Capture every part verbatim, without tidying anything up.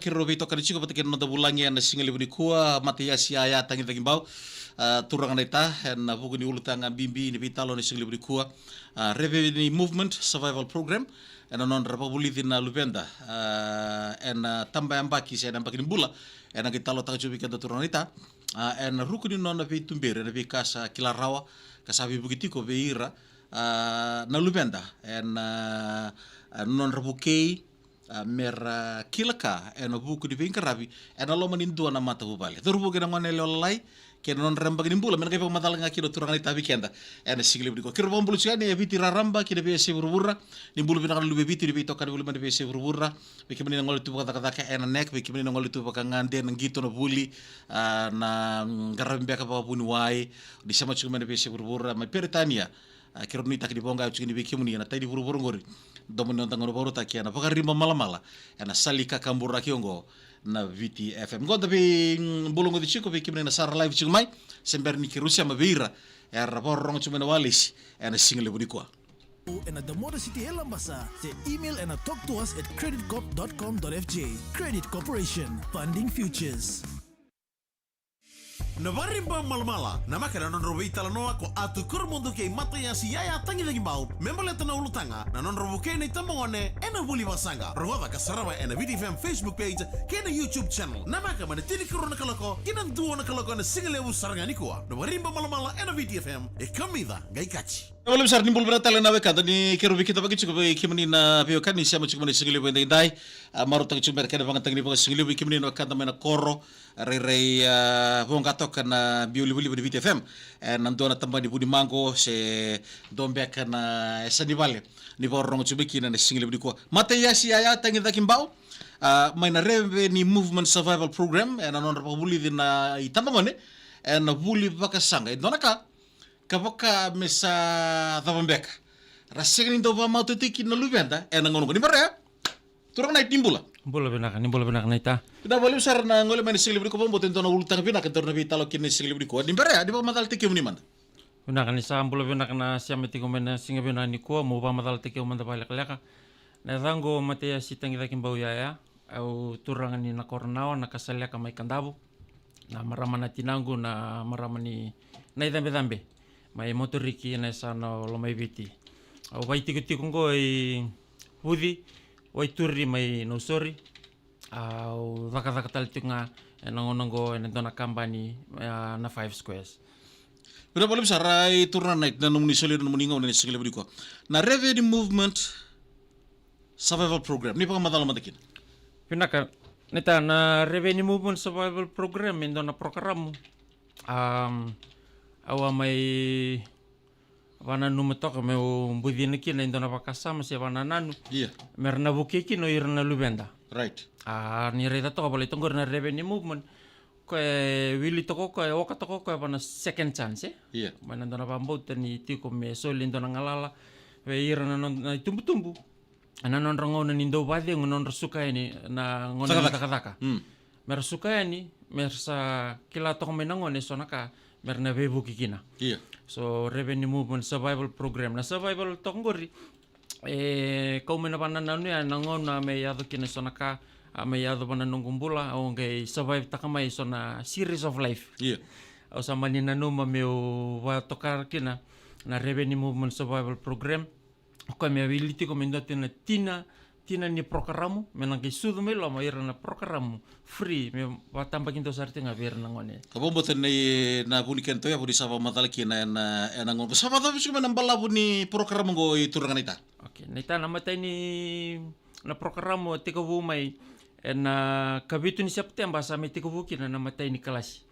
Keirau veitokani tiko vata kei na noda vulagi ena sigalevu nikua, Mataiasi Yaya Tagicaki Bau. A, turaga naita, ena vuku ni ulutaga bibi ni veitalanoa ena sigalevu nikua. A, Reveni Movement Survival Program, ena nodra vakavulici na luveda, a, ena tabayabaki se ena yabaki ni bula, ena qai talanoataka tiko vei keda turaga naita. A, ena ruku ni nona veituberi, ena veika sa kila rawa, ka sa veivuke tiko vei ira, a, na luveda, ena, a, nodra vukei, a, mera kila ka ena vuku ni veiqaravi ena loma ni dua na matavuvale. Cauravou kei na goneyalewa lalai, kei na nodra yabaki ni bula, me na qai vakamacala ga kina na turaga naita vei keda ena sigalevu nikua. Keirau vakabula tiko yani e Viti raraba kei na veiyasai vuravura. Ni bula vinaka na luve i Viti, ni veitokani voli mai na veiyasai vuravura. Vei kemuni na gole tu vakacakacaka ena neck, vei kemuni na gole tu vakagade, na qito, na vuli, a, na, mm, qaravi beka vakavuniwai, ni sema tiko mai na veiyasai vuravura, mai Peritania. A, keirau nuitaka ni voqa tiko yani vei kemuni ena tai ni vuravura oqori. Domo ni noda gauna vakarautaki ena Vakariba Malamala, ena sala ni kakaburaki oqo na Viti F M. Qo da vei, mm, bula goci tiko vei kemuni na sara live tiko mai, se bera ni keirau sema vei ira era vakarorogo tiko mai na walesi ena sigalevu nikua. Ena The Motor City e Labasa, se email ena talk to us at credit corp dot com dot F J. Credit Corporation, funding futures. Na Vakariba Malamala, namaka na nodrau veitalanoa ko Atu Kurumudu kei Mataiasi Yaya Tagicaki Bau, me baleta na ulutaga na nodrau vukei na itabagone ena vuli vakasaqa. Rogoca ka sarava ena Viti F M Facebook page kei na YouTube channel. Namaka mai na tinikarua na kaloko ki na dua na kaloko ena sigalevu sara ga nikua. Na Vakariba Malamala ena Viti F M, e kamica qai kaci. Vinaka vakalevu sara, ni bula vinaka tale na wekada, ni keirau veikidavaki tiko vei kemuni na veiwekani ni sema tiko mai na sigalevu edaidai. A, marautaki tiko mai na kena vakayagataki ni vakasigalevu vei kemuni na wekada mai na koro, rairai, a, voqa toka na biau livaliva ni Viti F M. E, na dua na tabana ni vunimaqo se dua beka na yasa ni vale ni vakarorogo tiko mai kina na sigalevu nikua. Mataiasi Yaya Tagicaki Bau, a, mai na Reveni Movement Survival Program, ena nodra vakavulici na itabagone ena vuli vakasaqa. E dua na ka ka vaka me sa cava beka, ra sega ni dau vakamatautaki kina na luveda ena gauna oqo. Ni bera ya, turaga naita, ni bula. Bula vinaka, ni bula vinaka naita. Vinaka vakalevu sara na gole mai na sigalevu nikua. Vakabauta e dua na ulutaga vinaka daru na veitalanoa kina ena sigalevu nikua. Ni bera ya, ni vakamacalataki kemuni mada. Vinaka, ni sa bula vinaka na sema tiko mai na siga vinaka nikua, meu vakamacalataki au mada vakalekaleka. Na yacaqu o Mataiasi Tagicaki Bau Yaya. Au turaga ni Nakoronawa, Nakasaleka mai Kadavu. Na marama na tinaqu, na marama ni Naicabecabe mai Moturiki, na yasana o Lomaiviti. Au vakaitikotiko qo i Vuci, Waituri mai Nausori. Au cakacaka tale tiko ga ena gauna oqo ena dua na kabani, a, na Five Squares. Vinaka vakalevu sara, e turaga naita, na nomuni soli, na nomuni gauna ena sigalevu nikua. Na Reveni Movement Survival Program, ni vakamacala mada kina. Vinaka, naita, na Reveni Movement Survival Program e dua na porokaramu, am, au a mai vakananuma toka meu bucina kina e dua na vakasama se vakanananu. Ia. Mera na vukei kina o ira na luveda. Right. A, ni raica toka volai toka qori na Reveni Movement, koya e wili toka, koya e oka toka, koya vaka na second chance, e? Ia. Mai na dua na vakabauta ni tiko me soli e dua na galala vei ira na nod-, na itubutubu. Na nodra gauna ni dau vakacegu, nodra suka yani na gauna ni cakacaka. Cakacaka. Mm. Mera suka yani, mera sa kila toka mai na gone eso na ka mera na veivuke kina. Ia. So, Reveni Movement Survival Program. Na survival toka qori, e kau mai na vakanananu ya na gauna me yaco kina eso na ka, a, me yaco vua na noqu bula, au qai survive taka mai eso na series of life. Ia. Au sa mani nanuma meu vakatoka kina na Reveni Movement Survival Program. O koya me wili tiko me dua tiko na tina, tina ni porokaramu, me na qai sucu mai loma ira na porokaramu free, me vakatabakidua sara tiko ga vei ira na gone. Ka vakabauta ni na vu ni kena tauyavu ni sa vakamacala kina ena, ena gauna. Sa vakacava tiko mai na balavu ni porokaramu oqo, i turaga naita? Okay, naita, na imatai ni, na porokaramu e tekivu mai ena ikavitu ni Sepiteba, sa mai tekivu kina na imatai ni kalasi.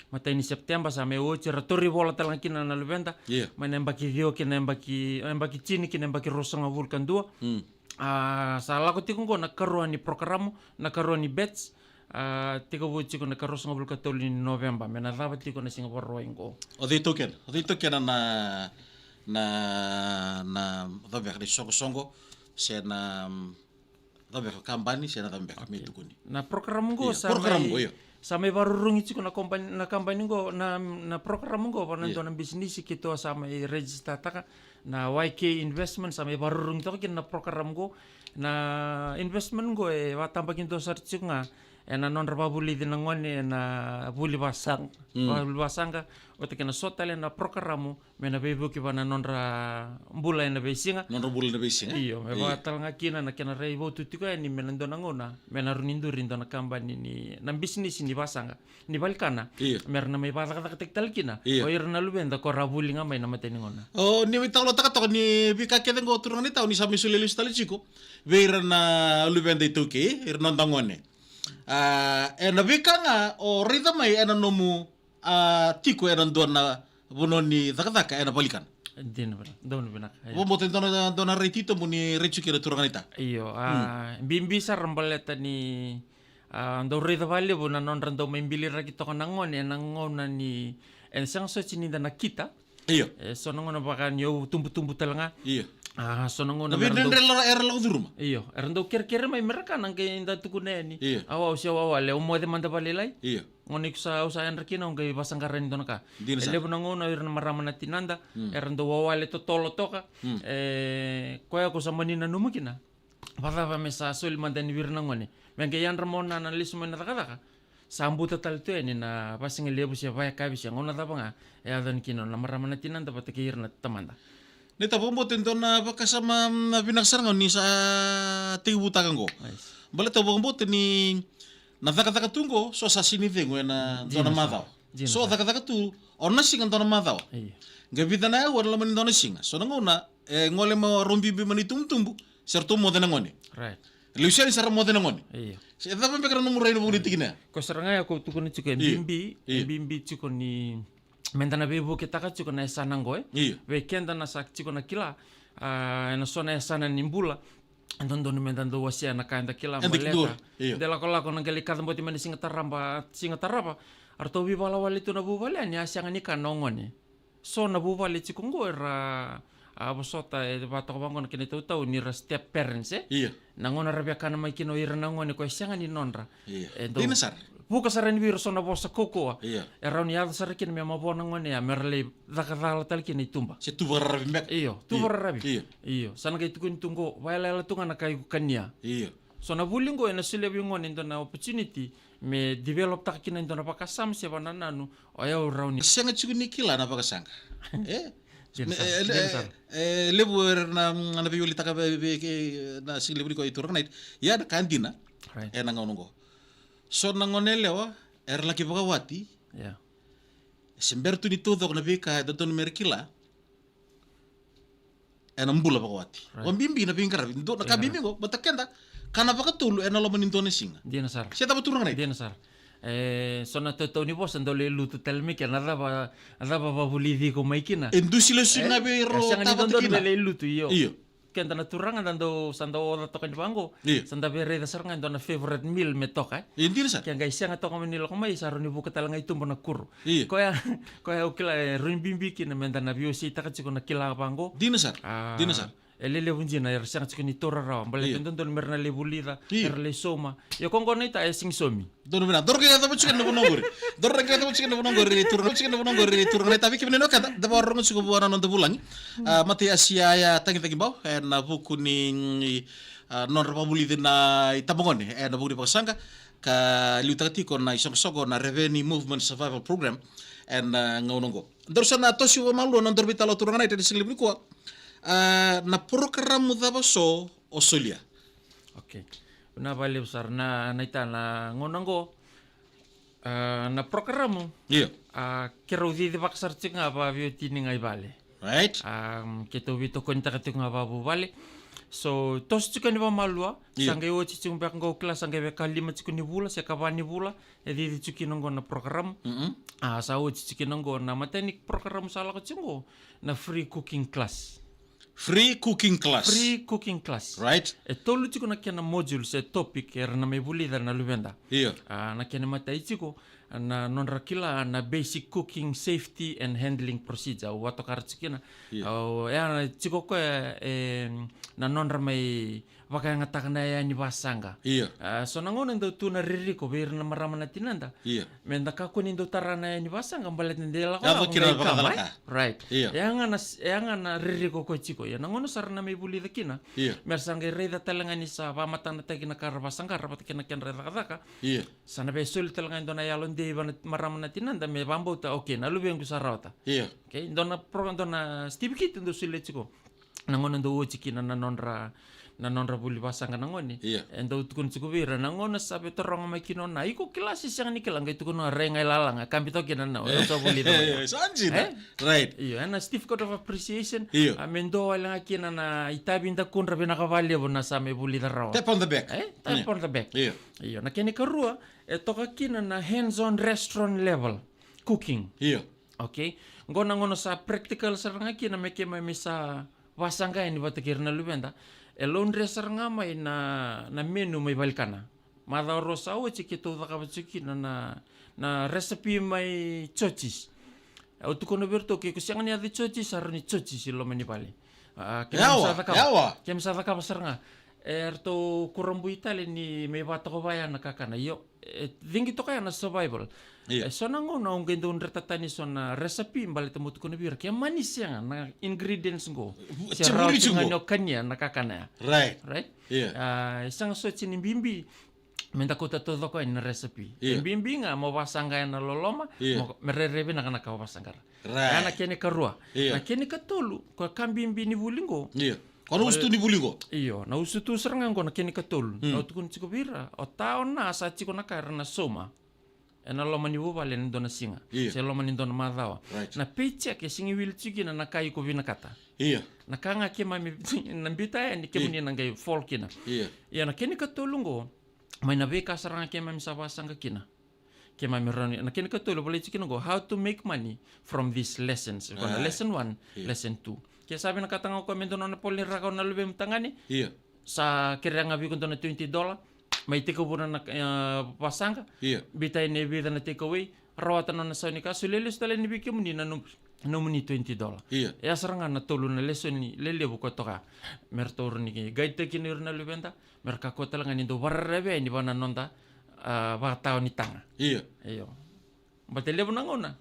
Imatai ni Sepiteba sa mai oti, ra tauri vola tale ga kina na luveda. Ia. Mai na yabaki ciwa ki na yabaki, yabaki tini ki na yabaki ruasagavulu ka dua. Mm. A, sa lako tiko qo na ikarua ni porokaramu, na ikarua ni batch. A, tekivu tiko na ikaruasagavulu ka tolu ni Noveba, me na cava tiko na siga Vakarauwai qo. O cei taukena? O cei taukena na, na, na, cava beka, na isoqosoqo se na, mm, Cava beka, kabani se na cava beka me tukuni. Na program qo, io, sa program mai, qo, io, sa mai varurugi tiko na kabani, na kabani qo, na, na program qo, vaka na, io, dua na bisinisi keitou sa mai register-taka. Na Y K Investment sa mai varurugi toka kina na program qo. Na investment qo e vakatabakidua sara tiko ga ena nodra vakavulici na gone ena vuli vakasaqa. Mm. Vuli vakasaqa, vata kei na so tale na program me na veivuke vua na nodra bula ena veisiga. Nodra bula ena veisiga. Io, me, io, vaka tale ga kina na kena rai votu tiko yani me na dua na gauna me na rawa ni duri dua na kabani ni, na bisinisi ni vakasaqa, ni vakalikana. Io. Me ra na mai vakacakacakataki tale kina, io, o ira na luveda ko ra vuli ga mai na matai ni gauna. O, ni mai talanoataka toka ni veika kece qo, turaga ni tau, ni sa mai solia lesu tale tiko vei ira na luveda iTaukei, ira na noda gone. A, ena veika ga o raica mai ena nomu, a, tiko ena dua na vanua ni cakacaka ena vakalikana. Dina vinaka, donu vinaka, io. Vakabauta e dua na, dua na rai titobu ni rai tiko kina, turaga naita. Io, a, hmm, bibi sara baleta ni, a, dau raica vakalevu na nodra dau mai biliraki toka na gone ena gauna ni, e sega soti ni da nakita. Io. E so na gauna vaka ni au tubutubu tale ga. Io. A, so na gauna na me ra dau veidredre era lako curuma. Io, era dau kerekere mai me ra kana, qai da tukuna yani. Io. Au, au se wawale, au moce mada vakalailai. Io. Gauna iko sa, au sa yadra kina, au qai vakasaqara yani dua na ka. Dina sara. E levu na gauna o ira na marama na tinada, mm, era dau wawale totolo toka. Mm. E, koya ko sa mani nanuma kina. Vakacava me sa soli mada yani vei ira na gone? Me qai yadra mo na, na lesu mai na cakacaka, sa buta tale tu yani na vakasigalevu se vakayakavi se gauna cava ga e yaco yani kina na marama na tinada vata kei ira na tamada. Ni ta vakabauta e dua na vakasama, mm, vinaka sara ga ni sa tekivutaka qo. Nice. Baleta au vakabauta ni na cakacaka tu qo, so sa sega ni cegu ena dua na macawa. Dina sara. Dina sara. So cakacaka tu, o na siga dua na macawa. Io. Qai vica na aua ena loma ni dua na siga. So na gauna e gole mai o rau bibi mai na itubutubu, se ratou moce na gone. Right. Lesu yani sa ra moce na gone. Io. Se cava beka na nomu rai ena vuku ni tikina ya? Ko sara ga ya ko tukuna tiko e, io, bibi, io, e bibi tiko ni me da na veivuketaka tiko na yasana qo, e. Io. Vei keda na sa tiko na kila, a, ena so na yasana ni bula, e dodonu me da dau wasea na ka eda kila, eda baleta, io, de lakolako na qai lai kacabote mai na siga taraba, siga tarava, a ratou veivakalewale tu na vuvale yani, a sega ni kana o gone. So na vuvale tiko qo era, a, vosota, e vatoka vaqo na kena itautau ni ra step parents, e? Io. Na gauna ra via kana mai kina o ira na gone ko e sega ni nodra. Io. E dau, dina sara, vuka sara yani vei ira so na vosa kaukauwa. Io. E rawa ni yaco sara kina me mavoa na gone ya, me ra lai caka cala tale kina i tuba. Se tu vakararavi beka. Io, tu, io, vakararavi. Io. Io, sa na qai tukuni tu qo, vakayalayala tu ga na ka iko kania. Io. So na vuli qo ena solia vei gone e dua na opportunity me develop-taka kina e dua na vakasama se vakanananu, o yau rawa ni. Sega tiko ni kila na vakasaqa. E? Dina sara, e, dina sara. E, e levu era na, na veiwalitaka vei, vei, kei na siga levu ni ko i turaga naita. Ia na ka dina. Right. Ena gauna qo, so na gone yalewa era laki vakawati. Yeah. Se bera tu ni taucoko na veika e dodonu me ra kila ena bula vakawati. Right. Vakabibi na veiqaravi. Dua na ka, veiqaravi, bibi qo, baleta keda kana vakatolu ena loma ni dua na siga. Dina sara. Se cava, turaga naita? Dina sara. E, so na tautau ni vosa dau lai lutu tale mai kina, na cava, na cava vakavulici iko mai kina. E dusi lesu ga vei rau, e sega ni dodonu me lai lutu, io. Io. Keda na turaga da dau, sa dau oca toka ni vaqo. Io. Sa da via raica sara ga e dua na favorite meal me toka, e. Io, dina sara. Ke qai sega toka mai ni lako mai, sa rawa ni vuka tale ga i tuba na kuro. Io. Koya, koya au kila e rawa ni bibi kina me da na veiwaseitaka tiko na kila vaqo. Dina sara. A, dina sara. E lelevu dina era sega tiko ni taura rawa. Baleta, io, e dodonu me ra na lai vulica, io, era lai sauma. Ia ko qo naita e sega ni saumi. Donu vinaka. Daru qai yacova tiko na vanua qori. Daru qai yacova tiko na vanua qori, turaga, tiko na vanua qori, turaga naita. Vei kemuni na wekada, da vakarorogo tiko vua na noda vulagi, a, Matai Asia ya Tagitagi Bau, ena vuku ni, a, nodra vakavulici na itabagone ena vuku ni vakasaqa, ka liutaka tiko na isoqosoqo na Reveni Movement Survival Program ena, a, gauna qo. Daru sa na toso vakamalua na nodaru veitalanoa, turaga naita, ena siga levu nikua. A, na porokaramu cava so o solia? Okay. Vinaka vakalevu sara, na, naita, na gauna qo, a, na porokaramu. Io. A, keirau cicivaka sara tiko ga vakaveiwatini ga i vale. Right. A, keitou veitokonitaka tiko ga vakavuvale. So toso tiko yani vakamalua. Io. Sa qai oti tiko beka qo, au kila sa qai vaka lima tiko ni vula se ka va ni vula e cici tiko kina qo na porokaramu. Mm-mm. A, sa oti tiko kina qo na imatai ni porokaramu sa lako tiko qo, na free cooking class. Free cooking class. Free cooking class. Right. E tolu tiko na kena module se topic era na mai vulica na luveda. Io. A, na kena imatai tiko, na nodra kila na basic cooking safety and handling procedure. Au vakatoka tiko kina. Io. Au, e, na tiko koya, e, na nodra mai vakayagataka na yaya ni vasaqa. Io. A, so na gauna dau tu na ririko vei ira na marama na tinada. Io. Me da kakua ni dau tara na yaya ni vasaqa, baleta de lako yaco lako kina qai na kama, e? Vakacalaka. Right. Io. E a ga na s-, e a ga na ririko koya tiko. Ia na gauna sara na mai vulica kina. Io. Me ra sa qai raica tale ga ni sa vakamatanataki na ka ra vasaqara vata kei na kedra cakacaka. Io. Sa na via soli tale ga e dua na yalo dei vei na marama na tinada me vakabauta, okay, na luvequ sa rawata. Io. Okay, dua na pro-, dua na certificate dau solia tiko. Na gauna dau oti kina na nodra, na nodra vuli vasaqa na gone. Io. E dau tukuna tiko vei ira, na gauna sa veitaroga mai kina o na, iko kila se sega ni kila, qai tukuna, rai ga i lalaga, kabi toka kina na, o sa vulica mai. Io, sa dina. E? Right. Io, e na certificate of appreciation. Io. A, me dua wale ga kina na itavi dakudra, vinaka vakalevu na sa mai vulica rawa. Tap on the back. E? Tap on the back. Io. Io, na kena ikarua, e toka kina na hands-on restaurant level cooking. Io. Okay. Qo na gauna sa practical sara ga kina me keimami sa vasaqa yani vata kei ira na luveda. E laudre sara ga mai na, na menu mai valikana. Macawa rua sa oti keitou cakava tiko kina na, na recipe mai George's. Au tukuna vei iratou, ke ko sega ni yaco i George's, sa rawa ni George's i loma ni vale. A, keimami sa cakava. Yawa, yawa. Keimami sa cakava sara ga. E ratou kurabui tale ni mai vakatoka vaya na kakana. Io, e cigi toka ya na survival. Io. E so na gauna au qai dau dreta tani so na recipe, baleta meu tukuna vei ira, ke mani sega na ingredients qo, se rawa tiko ga ni o kania na kakana ya. Right. Right? Io. A, e sega soti ni bibi me da kauta taucoko yani na recipe. Io. E bibi ga mo vasaqa ena loloma, io, mo, me rairai vinaka na ka o vasaqara. Right. Ya na kena ikarua. Io. Na kena ikatolu, ko ka bibi ni vuli qo. Io. Ko na usutu ni vuli qo. Io, na usutu sara ga qo na kena ikatolu. Mm. Au tukuna tiko vei ira, o ta o na sa tiko na ka era na sauma ena loma ni vuvale ena dua na siga. Io. Se loma ni dua na macawa. Right. Na paycheck e sega ni wili tiko kina na ka iko vinakata. Io. Na ka ga keimami na biuta yani kemuni, io, na qai fall kina. Io. Io, na kena ikatolu qo, mai na veika sara ga keimami sa vasaqa kina. Keimami rawa ni, na kena ikatolu volai tiko kina qo, how to make money from these lessons. Qo na, ai, lesson one, io, lesson two. Ke sa vinakata ga o koya me dua na nona polo ni raka o na luvemu tagane. Io. Sa kerea ga vei iko dua na twenty dollar, mai tekivuna na, e, vasaqa. Io. Biuta yani e vica na take away, rawata na nona sau ni ka, solia lesu tale yani vei kemuni na nom-, nomuni twenty dollar. Io. E a sara ga na tolu na lesoni lelevu ko toka. Me ratou rawa ni guide-taki kina ira na luveda, me ra kakua tale ga ni dau vakararavi yani vua na noda, a, vakatawa ni taga. Io. Io. Baleta levu na gauna,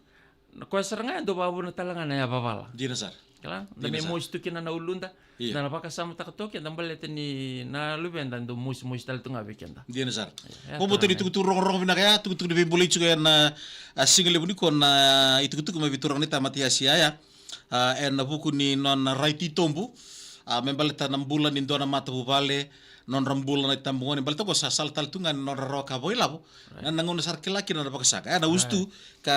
na koya sara ga e dau vakavuna tale ga na yavavala. Dina sara. Kila, da me mosi tu kina na uluda, io, da na vakasamataka toka keda baleta ni na luveda dau mosimosi tale tu ga vei keda. Dina sara. Io, e, mo bota ni tukutuku rogorogo vinaka ya, tukutuku ni veibulai tiko ya na, a, siga levu nikua na itukutuku mai vei turaga ni tamata Yasi ya. A, ena vuku ni nona rai titobu, a, me baleta na bula ni dua na matavuvale, nodra bula na itabagone, baleta ko sa sala tale tu ga ni nodra rawa ka vakailavo. Right. Na, na gauna sa ra kila kina na vakasaqa. E, na usutu, right, ka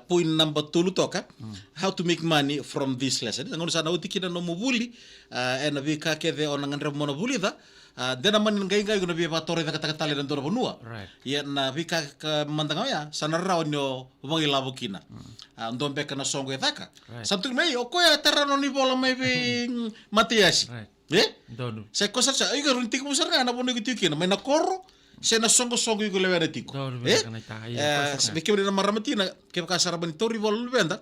point number tolu toka. Mm. How to make money from this lesson. Na gauna sa na oti kina nomu vuli, a, ena veika kece o na gadreva mo na vulica, a, de na mani qaiqai ko na via vakatorocaketaka tale na dua na vanua. Right. Ia na veika ka mada ga oya, sa na rawa ni o vakailavo kina. Mm. A, dua beka na soqo e caka. Right. Sa tukuni mai, o koya e tara nona ivola mai vei, mm, Mataiasi. Right. E? Donu. Sa koya sara sa, iko rawa ni tekivu sara ga na vanua iko tiko kina, mai na koro, se na soqosoqo iko lewena tiko. Donu, e? Vinaka na ita, io, e, koya sara ga. Vei kemuni na marama tina, kevaka sa rawa ni tauri ivola luveda,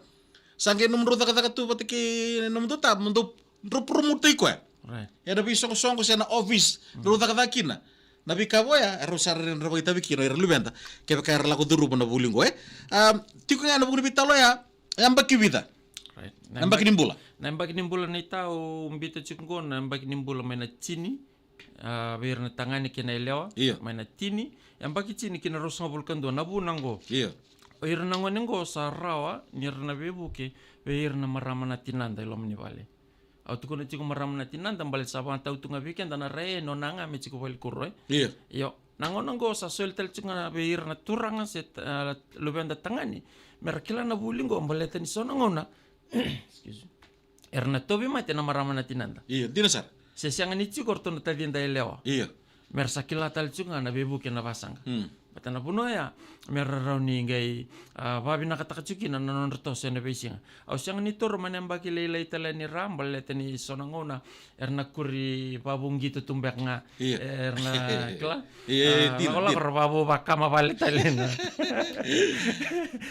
sa qai nomudrau cakacaka tu vata kei nomudrau ta, mo drau promote-taki koya. Right. Ena veisoqosoqo se na office, mm, drau cakacaka kina. Na veika vaya, erau sa rawa ni ra vakaitavi kina o ira luveda, kevaka era lako curuma na vuli qo, e? A, tiko ga ena vuku ni veitalanoa ya, yabaki vica. Right. Na yabaki ni bula. Na yabaki ni bula na ita, au biuta tiko qo na yabaki ni bula mai na tini, a, vei ira na tagane kei na yalewa. Io. Mai na tini, yabaki tini ki na ruasagavulu ka dua, na vuna qo. Io. O ira na gone qo sa rawa ni ra na veivuke vei ira na marama na tinada e loma ni vale. Au tukuna tiko marama na tinada baleta sa vakatau tu ga vei keda na rai e nona ga me tiko vale kuro, e? Io. Io. Na gauna qo sa soli tale tiko ga vei ira na turaga se, a, luveda tagane, me ra kila na vuli qo baleta ni so na gauna, excuse me, era na tauvimate na marama na tinada. Io, dina sara. Se sega ni tiko o ratou na tacida yalewa. Io. Me ra sa kila tale tiko ga na veivuke na vasaqa. Mm. Baleta na vanua ya, me ra rawa ni qai, a, vavinakataka tiko kina na nodra toso ena veisiga. Au sega ni toro mai na yabaki lailai tale ni ra, baleta ni so na gauna era na kuri vavugita tu beka ga. Io. Era na kila. Io, io, io, a, dina, lakolako dina. Ra vavuvakama vale tale na.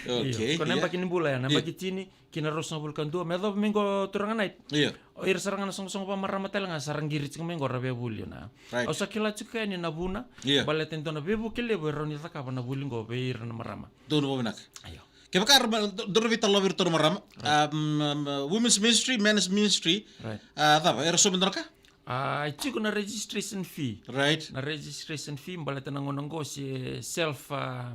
Io, okay, ko na, io, yabaki ni bula ya, na, io, yabaki tini, kina ruasagavulu ka dua, me yacova mai qo turaga Nait. Io. O ira sara ga na soqosoqo vamarama tale ga sa ra qiri tiko mai qo ra via vuli na. Right. Au sa kila tiko yani na vuna, io, baleta e dua na veivuke levu e rawa ni cakava na vuli qo vei ira na marama. Donu vavinaka. Io. Kevaka era ma-, do-, dou na veitalanoa vei iratou na marama. Right. Um, um, uh, women's ministry, men's ministry. Right. A, cava, era sauma e dua na ka? A, e tiko na registration fee. Right. Na registration fee, baleta na gauna qo se self, a,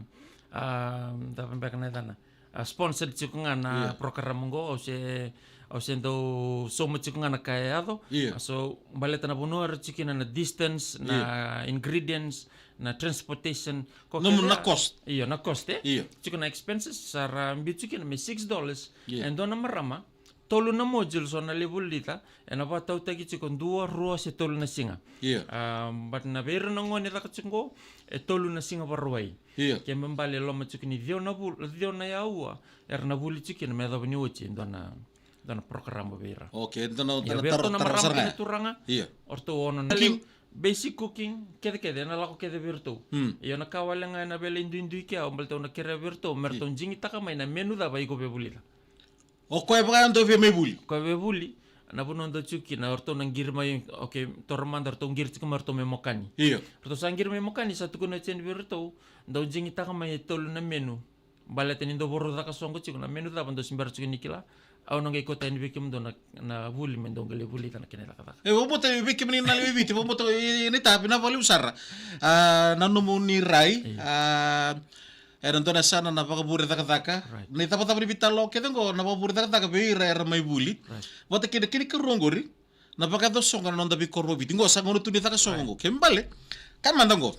a, cava beka na yacana. A, sponsored tiko ga na, io, program qo, au se, au se dau sauma tiko ga na ka e yaco. Io. A, so, baleta na vanua era tiko kina, na distance, na, io, ingredients, na transportation. Ko na, kece na ya. Cost. Io, na cost, e? Io. Tiko na expenses, sa ra biu tiko kina me six dollars. Io. E dua na marama, tolu na module so na lai vulica, ena vakatautaki tiko dua, rua se tolu na siga. Io. A, but na vei ira na gone caka tiko qo, e tolu na siga Vakarauwai. Io. Kena ibalebale e loma tiko ni ciwa na vul-, ciwa na aua, era na vuli tiko kina me yacova ni oti e dua na, dua na program vei ira. Okay, dua na, io, dua na vei iratou taro, na taro marama sara kei na ga. Turaga. Io. O ratou ono na cooking. Basic cooking, kecekece, ena lako kece vei iratou. Hmm. Io, na ka wale ga ena veiduidui kea, au baleta au na kerea vei iratou, me ratou, io, digitaka mai na menu cava iko via vulica. O koya vaka dou via mai vuli. Koya via vuli. Na vanua dou tiko kina, o ratou na qiri mai, okay, toro mada, o ratou qiri tiko mai, o ratou mai Mokani. Io. O ratou sa qiri mai Mokani, sa tukuna oti yani vei iratou, dou digitaka mai e tolu na menu. Baleta ni dou vakarau caka soqo tiko, na menu cava dou se bera tiko ni kila. Au na qai kauta yani vei kemudou na, na vuli me dou qai lai vulica na kena icakacaka. E, vakabauta vei kemuni na lewe i Viti, vakabauta, e, e, Naita, vinaka vakalevu sara. A, na nomuni rai, io, a, ena dua na yasana na vakavure cakacaka. Right. Na icavacava ni veitalanoa kece qo, na vakavure cakacaka vei ira era mai vuli. Right. Vata kei na kena ikarua qori, na vakayaco soqo na noda veikoro vakaviti. Qo sa gauna tu ni caka soqo, right, qo. Kena ibalebale, kaya mada qo.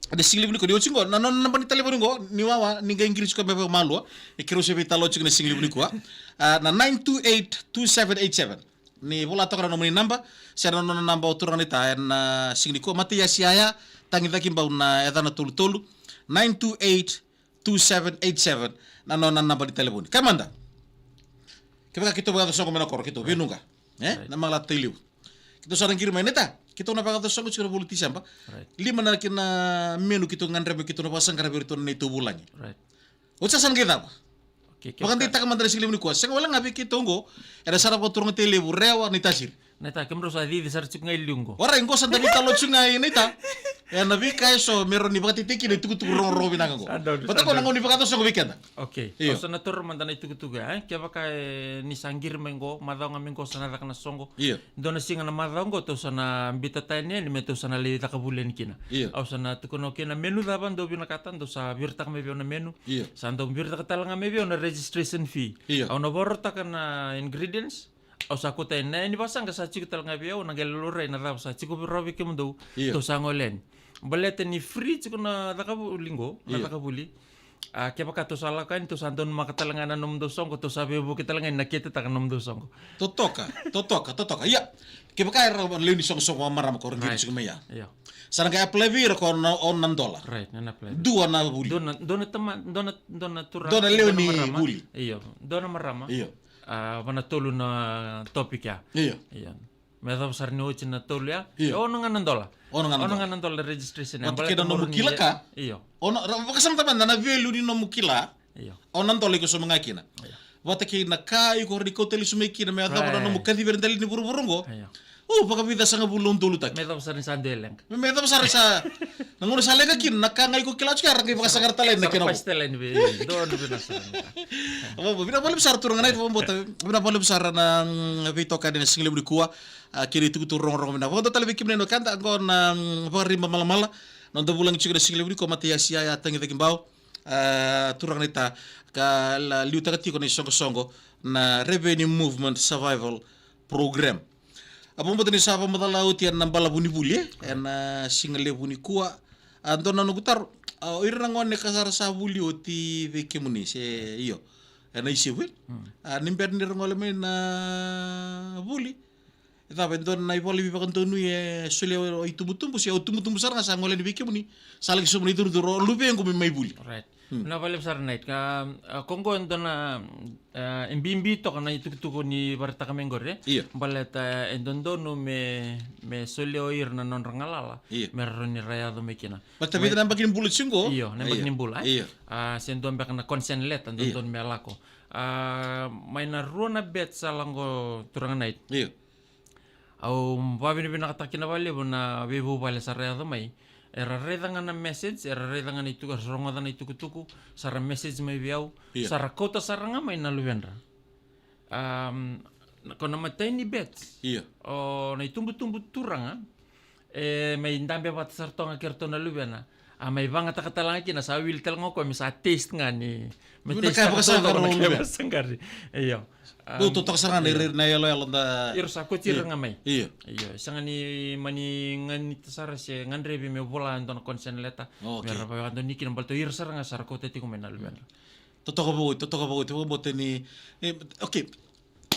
Ena sigalevu nikua ni oti qo, na nona naba ni talevoni qo, ni wawa, ni qai qiri tiko me vakamalua. E keirau se veitalanoa tiko ena sigalevu nikua. A, na nine two eight two seven eight seven. Ni vola toka na nomuni naba, se na nona naba o turaga Naita, ena siga nikua, Mataiasi Yaya, Tagi Cakibau na yacana tolutolu, nine two eight two seven eight seven, na nona naba ni talevoni. Kaya mada. Kevaka keitou vakayaco soqo mai na koro, keitou, right, veinuqa. E? Right. Na Makalata Tailevu. Keitou sa na qiri mai, Naita, keitou na vakayaco soqo tiko na vula o Tiseba. Right. Lima na kena menu keitou gadreva, keitou na vakasaqara vei iratou na neitou vulagi. Right. Oti sa na qai cava? Okay, okay. Vakadeitaka mada na sigalevu nikua. Sega wale ga vei keitou qo, era sa na vakaturaga Tailevu, Rewa, Naitasiri. Naita, kemudrau sa cici sara tiko ga i liu qo. Warai, qo sa da veitalanoa tiko ga, Naita. Ena veika eso me rawa ni vakatetei kina itukutuku rogorogo vinaka qo. Sa donu, sa donu. Vata ko na gauna ni vakayaco soqo vei keda. Okay. Io. Au sa na taura mada na itukutuku ya, e? Kevaka, e, ni sa qiri mai qo, macawa ga mai qo sa na caka na soqo. Io. Dua na siga na macawa qo, tou sa na biuta tani yani me tou sa na lai caka vuli yani kina. Io. Au sa na tukuna, okay, na menu cava dou vinakata, dou sa viritaka mai vei au na menu. Io. Sa dou viritaka tale ga mai vei au na registration fee. Io. Au na vakarautaka na ingredients. Au sa kauta yani na yani vakasaqa sa tiko tale ga vei au, na qai laurai na cava sa tiko rawa vei kemudou. Io. Tou sa gole yani. Baleta ni free tiko na cakavuli qo, na, io, cakavuli. A, kevaka tou sa lako yani, tou sa donumaka tale ga na nomudou soqo, tou sa veivuke tale ga ni nakitataka na nomudou soqo. Totoka, totoka, totoka. Ia, kevaka era lewe ni soqosoqo vakamarama ko ra qiri, right, tiko mai ya. Io. Sa na qai apply vei ira ko na, ono na dola. Right, na apply. Dua na vuli. Dua na, dua na tama, dua na, dua na turaga, dua na lewe ni marama. Vuli. Io, dua na marama. Io. A, va na tolu na topic ya. Io. Io. Me yacova sara ni oti na tolu ya. Io. E ono ga na dola. Ono ga na dola. Ono ga na dola registration ya. Vata kei na nomu kila ka. Io. Ono, ra-, vakasamataka mada na value ni nomu kila. Io. Ono na dola iko sauma ga kina. Io. Vata kei na ka iko rawa ni kauta lesu mai kina me yacova na, right, nomu kacivi ena dela ni vuravura qo. Io. O, vakavica sagavulu na udolutaki. Me yacova sara ni sa dua e leqa. Me, me yacova sara sa, na gauna sa leqa kina, na ka ga iko kila tiko ya, ra qai vakasaqara tale na kena vo. Sa ra pasi tale ni vei, donu vinaka sara. Vo, vo, vinaka vakalevu sara turaga Nait, vo, vo, vinaka vakalevu sara na, mm, veitokani ena sigalevu nikua, a, kei na itukutuku rogorogo vinaka. Vakadua tale vei kemuni na wekada, qo na, mm, Vakariba Malamala, na noda vulagi tiko ena sigalevu nikua, Mataiasi Yaya, Tagi Cakibau, a, turaga Naita, ka la liutaka tiko na isoqosoqo, na Revenue Movement Survival Program. A, vakabauta ni sa vakamacala oti ena balavu ni vuli, e? Ena sigalevu nikua. A, dua na noqu taro. A, o ira na gone ka sa ra sa vuli oti vei kemuni, se io. Ena isevu, e? Hmm. A, ni bera ni ra gole mai na vuli. E cava, e dua na ivola ni veivakadonui e solia o itubutubu, se o itubutubu sara ga sa gole yani vei kemuni, sa laki sauma na icurucuru, o luvequ me mai vuli. Right. Hmm. Na vale sara night. Ka, a, ko qo e dua na, a, e bibi toka na itukutuku ni vakaraitaka mai qori, e? Io. Baleta e dodonu me, me solia o ira na nodra galala. Io. Me rawa ni ra yaco mai kina. Baleta vica na yabaki ni bula tiko qo. Io, na yabaki ni bula, e? Io. A, se dua beka na consent letter, io, dodonu me lako. A, mai na rua na bet sa lako turaga night. Io. Au vakavinavinakataka kina vakalevu na veivuvale sa ra yaco mai. Era raica ga na message, era raica ga na ituku, era rogoca na itukutuku, sa ra message mai vei au, io, sa ra kauta sara ga mai na luvedra. Am, na, ko na matai ni bet. Io. O na itubutubu turaga, e, mai dabe vata sara toka ga kei ratou na luvena. A mai vagataka tale ga kina, sa wili tale ga o koya me sa taste ga ni, me taste ga toka na ka vakasaqari. Io. Am, totoka sara ga na, io, ira na yaloyalo da. Ira sa kauti ira ga mai. Io. Io, sega ni mani ganita sara se gadrevi me vola e dua na consent letter. Okay. Me ra vakadonui kina baleta o ira sara ga sa ra kauta tiko mai na luvena. Totoka vou, totoka vou, totoka vou ni, e, okay.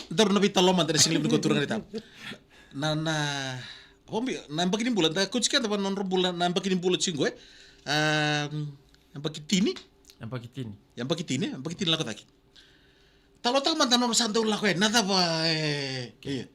Daru na veitalanoa mada ena siga levu nikua turaga ni tau. Na, na, vakabi, na yabaki ni bula, da kauti keda vua na nodra bula, na yabaki ni bula tiko, e? A, yabaki tini? Yabaki tini. Yabaki tini, e? Yabaki tini lako cake. Talanoataka mada na nodra sa dau lako, e, na cava, e, io.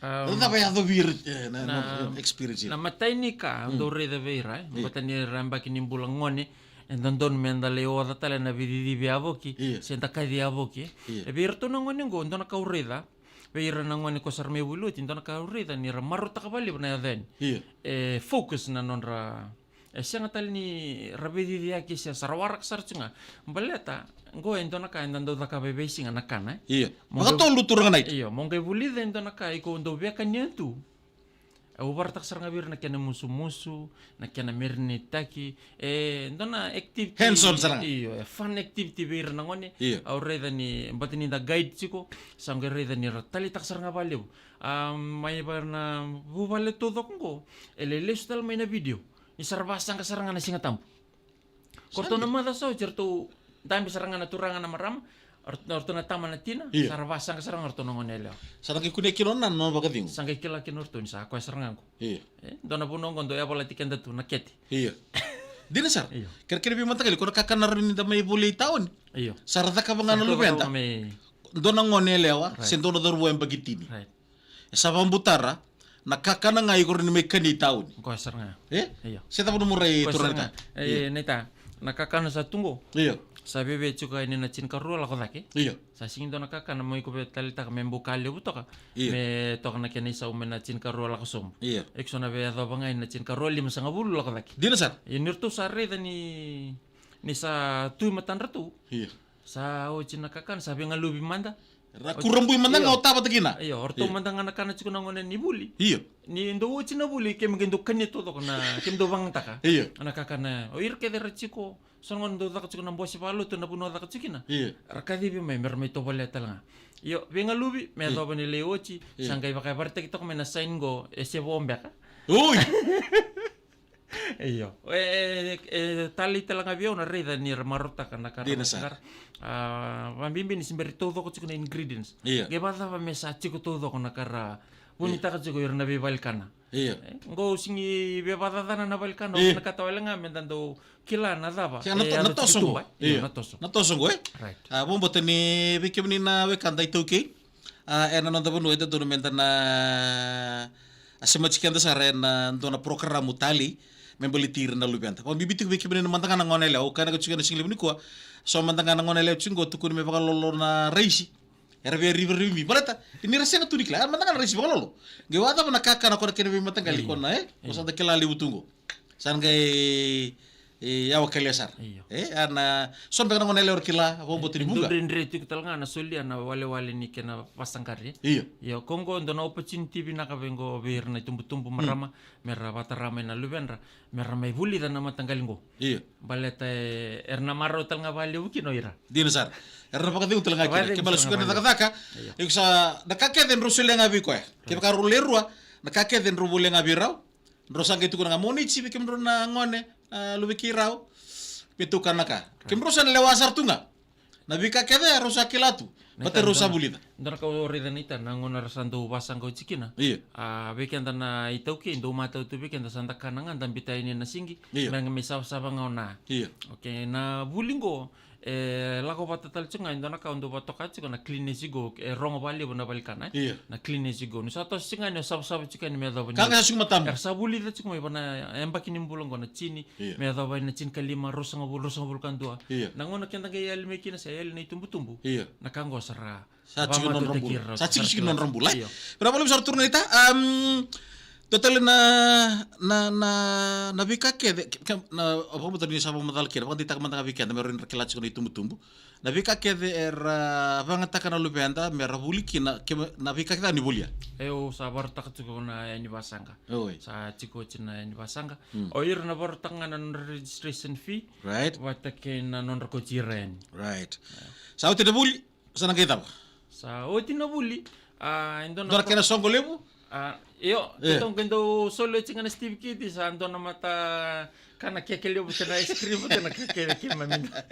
Am, na cava e yaco vei ira, e, na, na, na experience. Na matai ni ka, mm, au dau raica vei ira, e? Io. Baleta ni ra yabaki ni bula gone, e dodonu me da lai oca tale na veicicivi yavoki, io, se da kaci yavoki, e? Io. E vei iratou na gone qo, dua na ka au raica, vei ira na gone ko sa ra mai vuli oti, dua na ka au raica ni ra marautaka vakalevu na yaco yani. Io. E focus na nodra, e sega tale ni ra veiciciyaki se sa ra waraka sara tu ga. Baleta, qo e dua na ka eda dau cakava e veisiga na kana, e? Io. Mo qai, vakatolu turaga night. Io, mo qai vulica e dua na ka, iko dau via kania tu. Au vakaraitaka sara ga vei ira na kena musumusu, na kena marinate-taki, e dua na activity. Hands-on sara ga. Io, e fun activity vei ira na gone. Io. Au raica ni, baleta ni da guide tiko, sa qai raica ni ra taleitaka sara ga vakalevu. A, mai vei ira na vuvale taucoko qo, e lai lesu tale mai na video. Ni sa ra vasaqa sara ga na Siga Tabu. Ko ratou na maca sa oti, ratou dabe sara ga na turaga na marama, ratou, ratou na tama na tina, io, sa ra vasaqa sara ga ratou na gone yalewa. Sa ra qai kunea kina na nona vakacegu. Sa qai kila kina o ratou ni sa koya sara ga qo. Io. E, dua na vanua qo dau yavalati keda tu na kete. Io. Dina sara. Io. Kei na kena veimataqali, ko na kakana rawa ni da mai voli e taoni. Io. Sa ra cakava ga na luveda. Sa ra cakava ga mai. Dua na gone yalewa, right, se dua na cauravou yabaki tini. Right. E sa vakabutara na kakana ga iko rawa ni mai kania e taoni. Koya sara ga. E? Io. Se cava nomu rai, koya sara ga. Turaga? Io. E, naita, na kakana sa tu qo. Io. Sa veve tiko yani na tinikarua lako cake. Io. Sa sega ni dua na kakana mo iko via taleitaka me bau ka levu toka. Io. Me toka na kena isau mai na tinikarua lako sobu. Io. Iko sa na via yacova ga yani na tinikarua limasagavulu lako cake. Dina sara. Ia ni ratou sa raica ni, ni sa tu e matadratou. Io. Sa oti na kakana, sa veigaluvi mada. Ra kurabui mada ga o tavata kina. Io, o ratou mada ga na kana tiko na gone ni vuli. Io. Ni dou oti na vuli, keimami qai dou kania taucoko na, keimami dou vagataka. Io. Na kakana, o ira kece ra tiko, so na gone dou caka tiko na bose vakalotu na vanua caka tiko kina. Io. Ra kacivi mai, me ra mai tovolea tale ga. Io, veigaluvi, me yacova ni lai oti, io, sa qai vakayavaraitaki toka mai na sign qo, e se vo beka. Oi! Io. E, e, e talei tale ga vei au na raica ni ra marautaka na ka ra. Dina sara. A, vabibi ni se bera ni taucoko tiko na ingredients. Io. Qai vakacava me sa tiko taucoko na ka ra vunitaka tiko ira na veivalikana. Io. E, qo au sega ni via vakacacana na valikana, io, au vinakata wale ga me da dau kila na cava. Kila na to-, e, na toso qo. Io, io, na toso. Na toso qo, e? Right. A, vakabauta ni vei kemuni na wekada iTaukei. A, ena noda vanua e dodonu me da na, a, semati keda sara ena dua na porokaramu talei me baleti ira na luveda. Vakabibi tiko vei kemuni na mada ga na gone yalewa, au kaya na ka tiko ena siga levu nikua. So mada ga na gone yalewa tiko qo, tukuni me vakalolo na raisi. Era via rivarivimi. Baleta ni ra sega tu ni kila, e mada ga na raisi vakalolo. Qai vakacava na kakana ko na kena veimataqali ko na, e? Ko sa da kila levu tu qo. Sa na qai, e, yawa kalia sara. Io. E, a na, so beka na gone yalewa ra kila, vakabauta ni vuqa. Dau dredre tiko tale ga na solia na walewale ni kena vasaqari. Io. Io, ko qo dua na opportunity vinaka vei qo vei ira na itubutubu marama, me ra vakatara mai na luvedra, me ra mai vulica na mataqali qo. Io. Baleta, e, era na marau tale ga vakalevu kina o ira. Dina sara. Era na vakacegu tale ga kina. Vakacegu tale ga vakalevu. Kevaka suka na cakacaka, io, iko sa, na ka kece drau solia ga vei koya. Kevaka rau le rua, na ka kece drau volia ga vei rau. Drau sa qai tukuna ga, "Mo ni tsi vei kemudrau na gone, a, luve keirau." Me tukana ka. Kemudrau sa na lewa sara tu ga. Na veika kece rau sa kila tu. Baleta rau sa vulica. Dua na ka au raica, Naita, na gauna ra sa dau vasaqa oti kina. Io. A, vei keda na iTaukei, dau matau tu vei keda, sa da kana ga, da biuta yani na sink. Io. Me, me savasava ga o na. Io. Okay, na vuli qo, e lako vata tale tiko ga e dua na ka au dau vakatoka tiko, na clean as you go, e rogo vakalevu na valenikana, e? Io. Na clean as you go. Ni sa toso tiko ga yani, o savasava tiko yani me yacova ni. Ka ga sa suka matamu. Era sa vulica tiko mai va na yabaki ni bula qo na tini, io, me yacova na tinikalima, ruasagavulu, ruasagavulu ka dua. Io. Na gauna keda qai yali mai kina, sa yali na itubutubu. Io. Na ka qo sa ra. Sa tiko na nodra bula. Sa tiko, tiko na nodra bula. Io. Vinaka vakalevu sara turaga Naita. Am, dua tale na, na, na, na veika kece, ke, ke, na, au vakabauta ni sa vakamacala kina, vakadeitaka mada ga vei keda, me rawa ni ra kila tiko na itubutubu. Na veika kece era vakayagataka na luveda me ra vuli kina, ke, na veika kece ni volia. E, au sa vakarautaka tiko na yani vasaqa. Oi. Sa tiko oti na yani vasaqa. Hmm. O ira na vakarautaka ga na nodra registration fee. Right. Vata kei na nodra kauti ira yani. Right. Io. Sa oti na vuli, sa na qai cava? Sa oti na vuli. A, e dua na, dua na kena soqo levu? A, io, e, keitou qai dau soli oti ga na certificate, sa dua na mata kana keke levu, kena ice cream, kena keke, keimami da.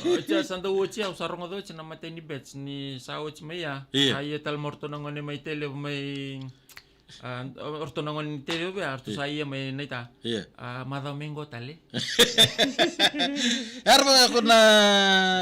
Oti ya sa dau oti ya, au sa rogoca oti na imatai ni batch ni sa oti mai ya. Io. Sa ia tale mai o ratou na gone mai Tailevu mai, a, o ratou na gone ni Tailevu ya, o ratou, io, sa ia mai, Naita. Io. A, macawa mai qo tale. Era vaka ko na,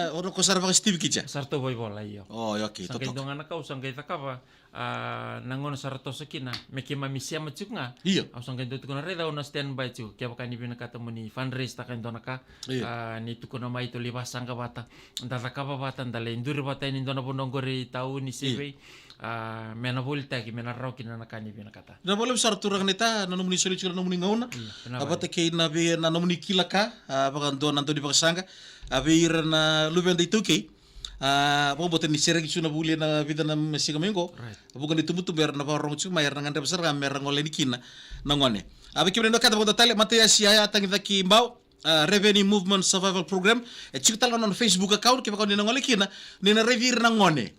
o na ko sa ra vaka certificate ya? Sa ratou vakaivola, io. O, okay, totoka. Sa qai dua ga na ka au sa qai cakava. A, na gauna sa ra toso kina, me keimami sema tiko ga. Io. Au sa qai dau tukuna, raica, au na standby tiko, kevaka ni vinakata mo ni fundraise taka e dua na ka. Io. A, ni tukuna mai, tou lai vasaqa vata, da cakava vata, da lai duri vata yani e dua na vanua qori, tauni se vei. Io. A, me na volitaki, me na rawa kina na ka ni vinakata. Vinaka vakalevu sara turaga Naita, na nomuni soli tiko na nomuni gauna. Io, vinaka. A, vata kei na vei, na nomuni kila ka, a, vakadua na dau ni vakasaqa. A, vei ira na luveda iTaukei. A, vakabauta ni sereki tiko na vuli ena vica na siga mai qo. Right. Vuqa na itubutubu era na vakarorogo tiko mai, era na gadreva sara ga me ra gole yani kina na gone. A, vei kemuni na wekada vakadua tale, Mataiasi Yaya Tagicaki Bau, a, Revenue Movement Survival Program. E tiko tale na nona Facebook account, kevaka ni na gole kina, ni na raici ira na gone,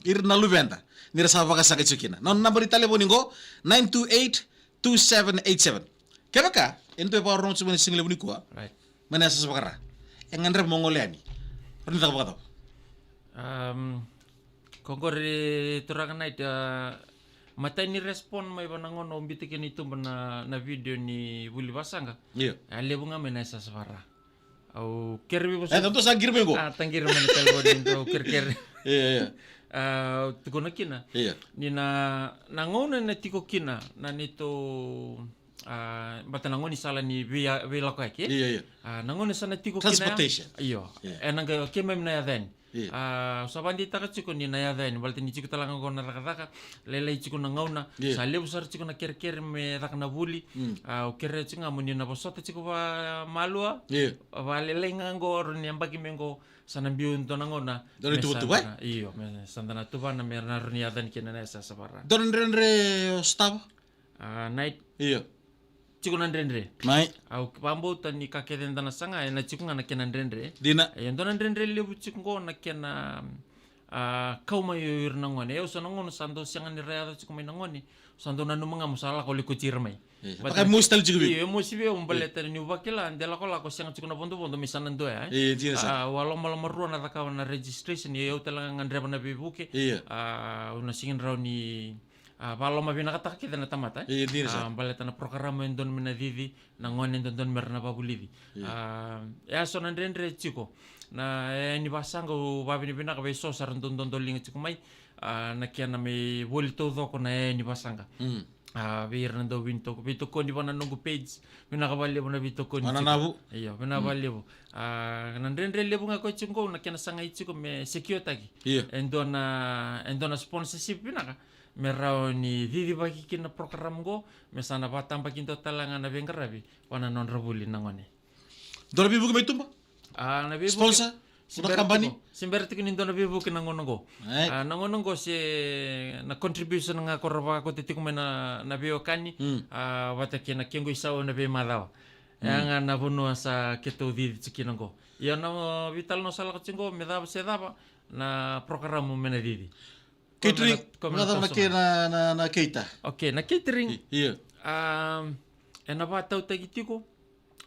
ira na luveda, ni ra sa vakasaqa tiko kina. Na nona naba ni talevoni qo, nine two eight two seven eight seven. Kevaka e dua e vakarorogo tiko mai na siga levu nikua, right, mai na yasayasa vaka-Ra, e gadreva mo gole yani, rawa ni caka vakacava? Am, ko qori turaga Naita, a, matai ni respond mai va na gauna au biuta kina i tuba na, na video ni vuli vasaqa. Io. A levu ga mai na yasayasa vaka-Ra. Au kere vei vosa. E, dou sa qiri mai qo. A, taqiri mai na talevoni, dou kerekere. Io, io. A, tukuna kina. Io. Ni na, na gauna na tiko kina na neitou, a, baleta na gaunisala ni vei, veilakoyaki. Io, io. A, na gauna sa na tiko kina. Transportation. Io. Io. E na qai keimami na yaca yani. Io. A, au sa vakadeitaka tiko ni na yaca yani, baleta ni tiko tale ga qo na cakacaka, lailai tiko na gauna, io, sa levu sara tiko na kerekere me caka na vuli. Mm. A, au kerea tiko ga mo ni na vosota tiko vamalua. Io. Vakalailai ga qo, rawa ni yabaki mai qo, sa na biu dua na gauna. Dua na ituvatuva, e? Io, me sa da na tuvana, me na rawa ni yaco yani kina na yasayasa vaka-Ra. Dua na dredre o sotava? A, Naita. Io. Tiko na dredre. Mai. Au vakabauta ni ka kece eda na saga, e na tiko ga na kena dredre. Dina. E dua na dredre levu tiko qo na kena, a, kau mai o ira na gone. E, au sa na gauna sa dau sega ni ra yaco tiko mai na gone. Sa dau nanuma ga mo sa lako lai kauti ira mai. Io. Vaka e mosi tale tiko vei. Io, e mosi vei au, baleta niu vakila, de lakolako sega tiko na vodovodo me sa na dua ya, e? Io, dina sara. A, au a lomalomarua na cakava na registration, io, au tale ga gadreva na veivuke. Io. A, au na sega ni rawa ni, a, vakalomavinakataka kece na tamata, e? Io, dina sara. A, baleta na program e dodonu me na cici, na gone e dodonu me ra na vakavulici. Io. A, e a so na dredre tiko. Na, e, ni vasaqa au vakavinavinaka vei so sa ra dau dodoliga tiko mai. A, na kena me voli taucoko na, e, ni vasaqa. Mm. A, vei ira na dau vini toko, veitokoni va na noqu page. Vinaka vakalevu na veitokoni tiko. Io, vinaka vakalevu. A, na dredre levu ga ko tiko qo na kena sagai tiko me securetaki. Io. E dua na, e dua na sponsorship vinaka me rawa ni cicivaki kina na program qo, me sa na vakatabakidua tale ga na veiqaravi va na nodra vuli na gone. Dua na veivuke mai tuba? A, na veivuke. Sponsor? Se bera tiko, se bera tiko ni dua na veivuke na gauna qo. Right. A, na gauna qo se na contribution ga ko ra vakauta tiko mai na, na veiwekani. Mm. A, vata kei na kequ isau ena veimacawa. Mm. E a ga na vanua sa keitou cici tiko kina qo. Ia na veitalanoa sa lako tiko qo, me cava se cava na program me na cici. Catering, ko me na, na, na, na cater. Okay, na catering. I-, io. A, e na vakatautaki tiko.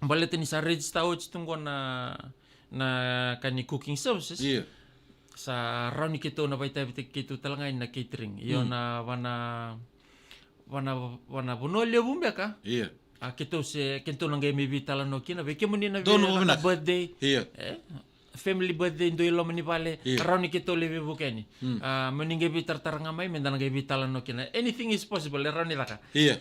Baleta ni sa register oti tu qo na, na ka ni cooking services. Io. Sa rawa ni keitou na vakaitavitaki keitou tale ga yani na catering. Io, na vana, vana, vana vanua levu beka. Io. A keitou se, keitou na qai mai veitalanoa kina, vei kemuni na veitalanoa vinaka. Birthday. Io. E, family birthday, dua i loma ni vale. Io. Rawa ni keitou lai veivuke yani. A, mo ni qai veitaratara ga mai, meda na qai veitalanoa kina. Anything is possible, e rawa ni caka. Io.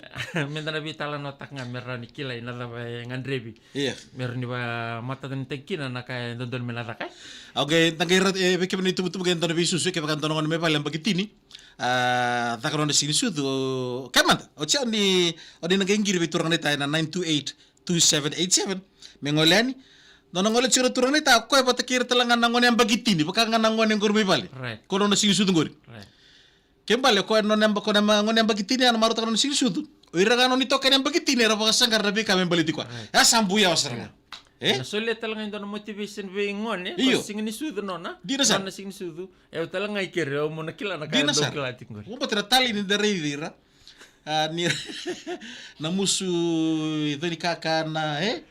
Meda na veitalanoataka ga, me rawa ni kilai na cava e gadrevi. Io. Me rawa ni vakamatatataki kina na ka e dodonu me na caka, e. Okay, da qai ra-, e, vei kemuni na itubutubu qai dua na veisusu, kevaka dua na gone mai vale yabaki tini. A, caka nona siga ni sucu, o, kaya mada, o tia ni, o ni na qai qiri vei turaga naita ena nine two eight two seven eight seven. Me gole yani. Nona gole tiko na turaga naita, o koya vata kei ira tale ga na gone yabaki tini, vaka ga na gone qori mai vale. Right. Ko nona siga ni sucu qori. Right. Ke bale, o koya nona yaba-, ko na ma-, gone yabaki tini, a na marautaka nona siga ni sucu. O ira ga nona itokani yabaki tini, era vakasaqara na veika me baleti koya. Right. E sa bui yawa sara ga. E? Na solia tale ga e dua na motivation vei gone, io, ko siga ni sucu nona. Dina sara. Nona siga ni sucu. E, au tale ga i kere, au mo na kila na ka. Dina sara. Kila tiko qori. Mo bati na tali ni da raici ira. A, ni na musu i coni kakana, e?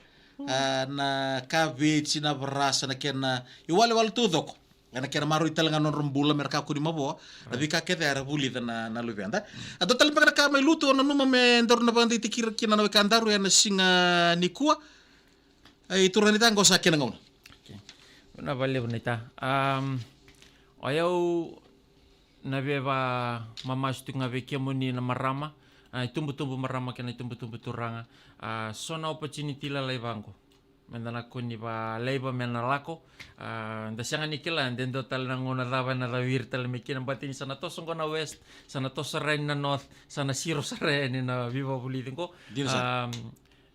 A, na kavetsi, na varasa, na kena iwalewale taucoko. Ena kena maroroi tale ga na nodra bula, mera kakua ni mavoa na veika kece era vulica na, na luveda. A, dua tale beka na ka mai lotu, au nanuma me daru na vakadeitaki ira kina na wekadaru ena siga nikua. Ai, turaga naita, qo sa kena gauna. Okay. Vinaka vakalevu naita. Am, o yau na veivakamamasu tiko ga vei kemuni na marama, a, itubutubu marama kei na itubutubu turaga. A, so na opportunity lalai vaqo. Meda na kua ni vakalaiva me na lako. A, da sega ni kila de dua tale na gauna cava ena caviri tale mai kina, baleta ni sa na toso qo na west, sa na toso sara yani na north, sa na siro sara yani na veivakavulici qo. Dina sara. Am,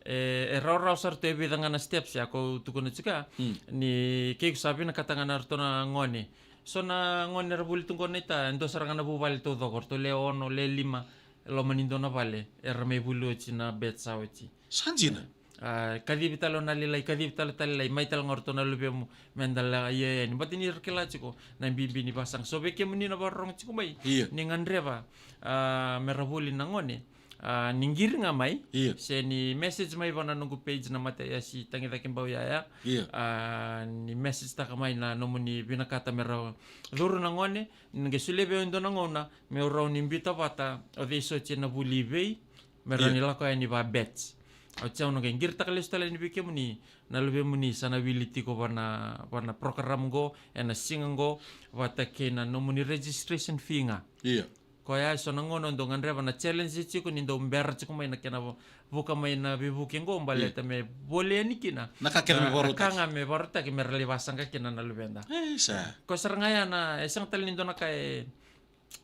e, e rawarawa sara tu e vica ga na steps ya, ko tukuna tiko ya, ni ke ko sa vinakata ga na ratou na gone. So na gone era vuli tu qo naita, e dua sara ga na vuvale taucoko, ratou le ono, le lima, e loma ni dua na vale, era mai vuli oti na batch sa oti. Sa dina. A, kacivi tale o na lailai, kacivi tale tale lailai, mai tale ga o ratou na luvemu, meda la ia yani. Baleta ni ra kila tiko na bibi ni vasaqa. So vei kemuni na vakarorogo tiko mai, io, ni gadreva, a, mera vuli na gone. A, ni qiri ga mai, io, se ni message mai vua na noqu page na Mataiasi Tagicakibau Yaya. Io. A, ni message taka mai na nomuni vinakata mera curu na gone, ni qai solia vei au e dua na gauna meu rawa ni biuta vata o cei soti ena vuli i vei, me rawa ni lako yani va batch. Oti au na qai qiritaka lesu tale yani vei kemuni, na luvemuni sa na wili tiko va na, va na program qo, ena siga qo, vata kei na nomuni registration fee ga. Io. Koya e so na gauna dou gadreva na challenge tiko ni dou bera tiko mai na kena vu-, vuka mai na veivuke qo, baleta me voli yani kina na ka kece me vakarautaki. Na ka ga me vakarautaki me ra lai vasaqa kina na luveda. E, sa. Koya sara ga ya na, e sega tale ni dua na ka e,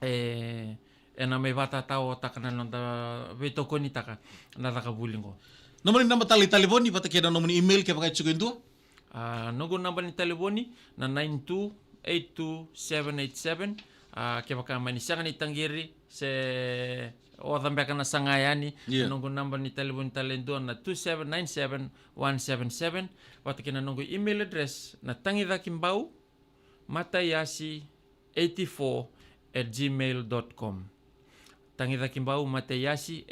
e, ena mai vakatatao taka na noda veitokonitaka na caka vuli qo. Nomuni naba tale ni talevoni vata kei na nomuni email kevaka e tiko e dua? A, noqu naba ni talevoni na nine two eight two seven eight seven. A, kevaka mani sega ni taqiri se oca beka na saga yani, io, noqu naba ni talevoni tale e dua na two seven nine seven one seven seven. Vata kei na noqu email address na tagicakibau mataiasi eighty-four at gmail dot com. Tagicakibau mataiasi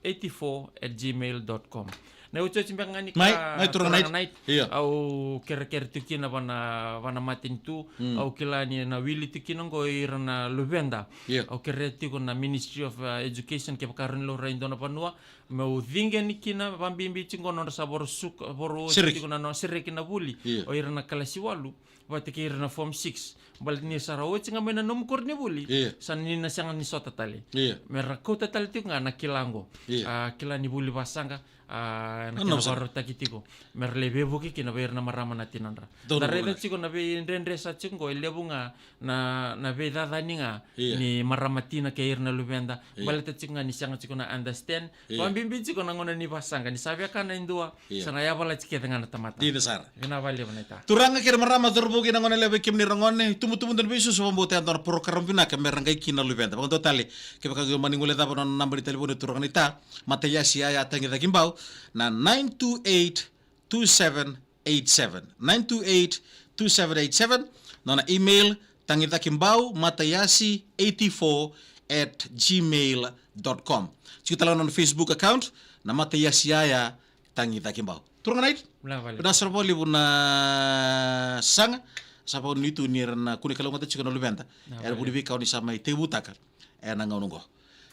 eighty-four at gmail dot com. Na iotioti beka ga ni ka, mai, mai turaga naita. Io. Au kerekere tiko kina va na, va na matanitu. Mm. Au kila ni na wili tiko kina qo ira na luveda. Io. Au kerea tiko na Ministry of, uh, Education, kevaka rawa ni laurai e dua na vanua meu ciqe yani kina, vakabibi tiko qo nodra sa vorosuka, voro sereki, tiko na no, sereki na vuli. Io. O ira na kalasi walu vata kei ira na form six. Baleta ni sa ra oti ga mai na nomu koronivuli. Io. Sa ni na sega ni sota tale. Io. Me ra kauta tale tiko ga na kila qo. Io. A, kila ni vuli vasaqa, a, na kena vakarautaki tiko. Me ra lai veivuke kina vei ira na marama na tinadra. Da raica tiko na veidredre sa tiko qo, e levu ga na, na veicacani ga, io, ni marama tina kei ira na luveda. Io. Baleta tiko ga ni sega tiko na understand. Io. Vakabibi tiko na gauna ni vasaqa, ni sa via kana e dua, io, sa na yavalati kece ga na tamata. Dina sara. Vinaka vakalevu naita. Turaga kei na marama, cauravou kei na goneyalewa, vei kemuni ra gone, tubutubu, dau ni veisusu, vakabauta e dua na program vinaka me ra qai kina na luveda. Vakadua tale, kevaka o mani guilecava na nona naba ni talevoni o turaga naita Mataiasi Yaya Tagicakibau, na nine two eight two seven eight seven. Nine two eight two seven eight seven. Nona email, tagicakibau mataiasi eighty-four at gmail dot com. Tiko tale ga nona Facebook account, na Mataiasi Yaya tagi cake bau. Turaga na ita. Vinaka sara vakalevu na saga. Sa vakanuinui tu ni ra na kune kalougata tiko na luveda. Era vuli veika oni sa mai tekivutaka ena gauna oqo.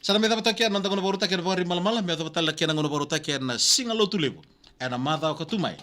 Sa na mai cava toka ena noda gauna vakarautaki ena Vakarimalamala, me yacova tale na kena gauna vakarautaki ena Siga Lotulevu ena macawa ka tu mai.